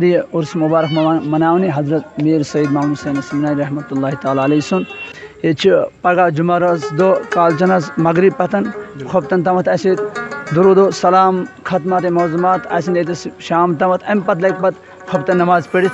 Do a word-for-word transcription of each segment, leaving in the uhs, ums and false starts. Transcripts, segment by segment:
یہِ عرس مبارک منا-، مناونہِ حضرت میر سید محمد حسین سمنانی رحمتہ اللہ تعالیٰ علیہ سُنٛد۔ ییٚتہِ چھِ پگاہ جمعہ رٲژ دۄہ کالچن حظ مغرب پتن خۄفتن تامتھ اَسہِ درود و سلام ختمات معظمات آسن ییٚتہِ شام تامتھ، اَمہِ پتہٕ لگہِ پتہٕ خۄفتن نماز پٔرِتھ۔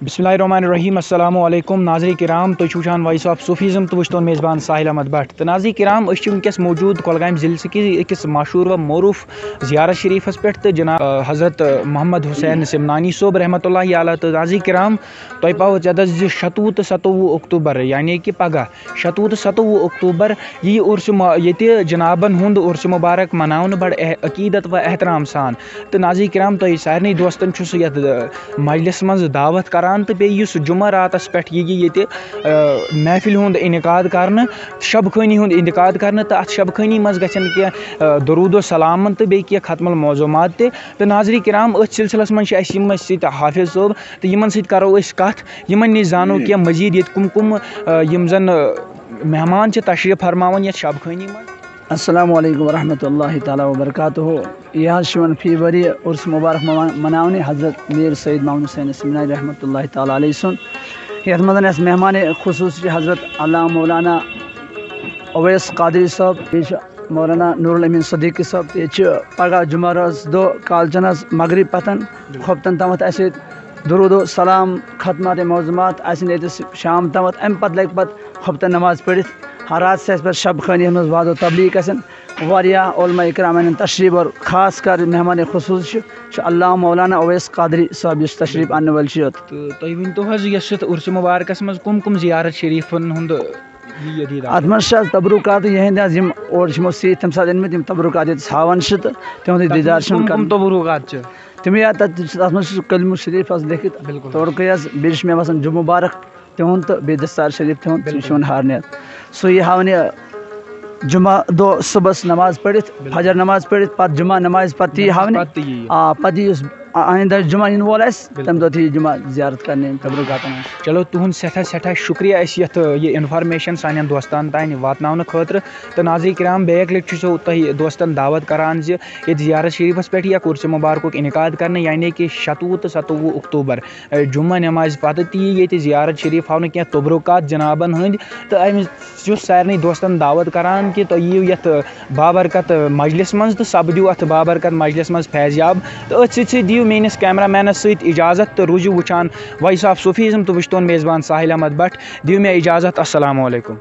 بسم اللہ الرحمن الرحیم۔ السلام علیکم ناظرین کرام، تُہۍ چھِو وٕچھان وائس آف صوفیزم تہٕ بہٕ چھُس تُہُنٛد میزبان ساحل احمد بٹ۔ تہٕ ناظرین کرام، أسۍ چھِ وٕنکیٚس موجود کۄلگامہِ ضلعہٕ کِس أکِس مشہوٗر و معروٗف زیارت شریفس پٮ۪ٹھ، تہٕ جناب، آ، حضرت محمد حسین سمنانی صٲب رحمتہ اللہ علیہ۔ تہٕ ناظرین کرام، تۄہہِ پاوو ژےٚ دَس زِ شَتوُہ تہٕ سَتوُہ اکتوبر، یعنی کہِ پگاہ شَتوُہ تہٕ سَتوُہ اکتوبر یی عرس ما-، ییٚتہِ جنابن ہُنٛد عرس مبارک مناونہٕ بڑٕ اح-، عقیدت و احترام سان۔ تہٕ ناظرین کرام، تۄہہِ سارنٕے دوستن چھُس یتھ، آ، مجلس منٛز دعوت کران، تہٕ بیٚیہِ یُس جمعہ راتس پٮ۪ٹھ یہِ یہِ ییٚتہِ، آ، محفلہِ ہُنٛد انعقاد کرنہٕ، شب خٲنی ہُنٛد انعقاد کرنہٕ، تہٕ اتھ شب خٲنی منٛز گژھن کینٛہہ، آ، درود و سلامن تہٕ بیٚیہِ کینٛہہ ختم المعظومات تہِ۔ تہٕ ناظرین کرام، أتھۍ سلسلس منٛز چھِ اَسہِ یِم أسۍ سۭتۍ حافظ صٲب، تہٕ یِمن سۭتۍ کرو أسۍ کتھ، یِمن نِش زانو کینٛہہ مزید ییٚتہِ کُم کُم، آ، یِم زن، آ، مہمان چھِ تشریف فرماوان یتھ شب خٲنی منٛز۔ السلام علیکم ورحمۃ اللہ تعالیٰ وبرکاتہ۔ یہِ حظ چھُ یِوان فی ؤری عرس مبارک موا-، مناونہٕ حضرت میر سید محمد حسین سمنانی رحمۃ اللہ تعالیٰ علیہ سُنٛد۔ یتھ منٛز اَسہِ مہمان خصوصی چھِ حضرت علامہ مولانا اویس قادری صٲب، بیٚیہِ چھِ مولانا نور الامین صدیقی صٲب، تہٕ ییٚتہِ چھِ پگاہ جمعہ رٲژ دۄہ کالچن حظ مغرب پتن خۄفتن تامتھ اَسہِ ییٚتہِ درود و سلام ختمات معظمات آسن ییٚتہِ شام تامتھ، اَمہِ پتہٕ لگہِ پتہٕ خۄفتن نماز پٔرِتھ۔ ہر راتھ چھِ اَسہِ پتہٕ شب خٲنی منٛز وعظ و تبلیغ گژھان۔ واریاہ علماء اکرام انن تشریف، اور خاص کر مہمان خصوصی چھُ، چھُ علامہ مولانا اویس قادری صٲب، یُس تشریف انہٕ وٲلۍ چھُ یوت۔ تہٕ تُہۍ ؤنۍ تو حظ، یۄس یتھ عرس مبارکس منٛز کُم کُم زیارت شریفن ہُنٛد یہِ یہِ دیٖدار؟ اتھ منٛز چھِ حظ تبرکات یِہنٛدۍ حظ، یِم اورٕ چھِ یِمو سۭتۍ تمہِ ساتہٕ أنمٕتۍ، یِم تبرکات ییٚتہِ ہاوان چھِ، تہٕ تِہُنٛدُے تتھ دیٖدار منٛز چھُنہٕ کُم کم کران۔ تبرکات چھِ؟ تِم یا تتھ، تتھ منٛز چھُ کلمہٕ شریف حظ لیکھِتھ، بِلکُل۔ تورکُے حظ، بیٚیہِ چھُ مےٚ باسان جمعہ مبارک تِہُنٛد تہٕ بیٚیہِ دستار شریف تِہُنٛد، سُہ بِلکُل۔ چھُ یِوان ہاونہِ۔ سُہ یہِ ہاونہِ جمعہ دۄہ صُبحس نماز پٔرِتھ، بِلکُل۔ فجر نماز پٔرِتھ، پتہٕ جمعہ نماز پتہٕ تہِ یہِ نماز ہاونہِ۔ پتہٕ تہِ یی۔ آ، پتہٕ یُس آ-، آئندہ جمعہ یِنہٕ وول آسہِ، بِلکُل۔ تَمہِ دۄہ تہِ یہِ جمعہ زیارت کرنہِ تبرکاتن منٛز۔ چلو، تُہُنٛد سٮ۪ٹھاہ سٮ۪ٹھاہ شُکریہ اَسہِ یَتھ، یہِ information سانٮ۪ن دوستان تام واتناونہٕ خٲطرٕ۔ تہٕ ناظرین کرام، بیٚیہِ اَکہِ لَٹہِ چھُسو تۄہہِ دوستن دعوت کران زِ ییٚتہِ زیارت شریفس پٮ۪ٹھ یہِ عرس مبارکُک انعقاد کرنہٕ، یعنی کہِ شَتوُہ تہٕ سَتوُہ اکتوبر، اے، جمعہ نمازِ پتہٕ تہِ یی ییٚتہِ زیارت شریف ہاونہٕ کینٛہہ تبرکات جنابن ہٕنٛدۍ۔ تہٕ أمِس چھُس سارنٕے دوستن دعوت کران کہِ تُہۍ یِیِو یتھ بابرکت مجلس منٛز تہٕ سپدِو اتھ بابرکت مجلس منٛز فیض یاب۔ تہٕ أتھۍ سۭتۍ سۭتۍ دِیِو میٲنِس cameramanس سۭتۍ اجازت تہٕ روٗزِو وٕچھان وائس آف صوفیزم تہٕ وٕچھتون میزبان ساحل احمد بٹ۔ دِیِو مےٚ اجازت، السلام علیکم۔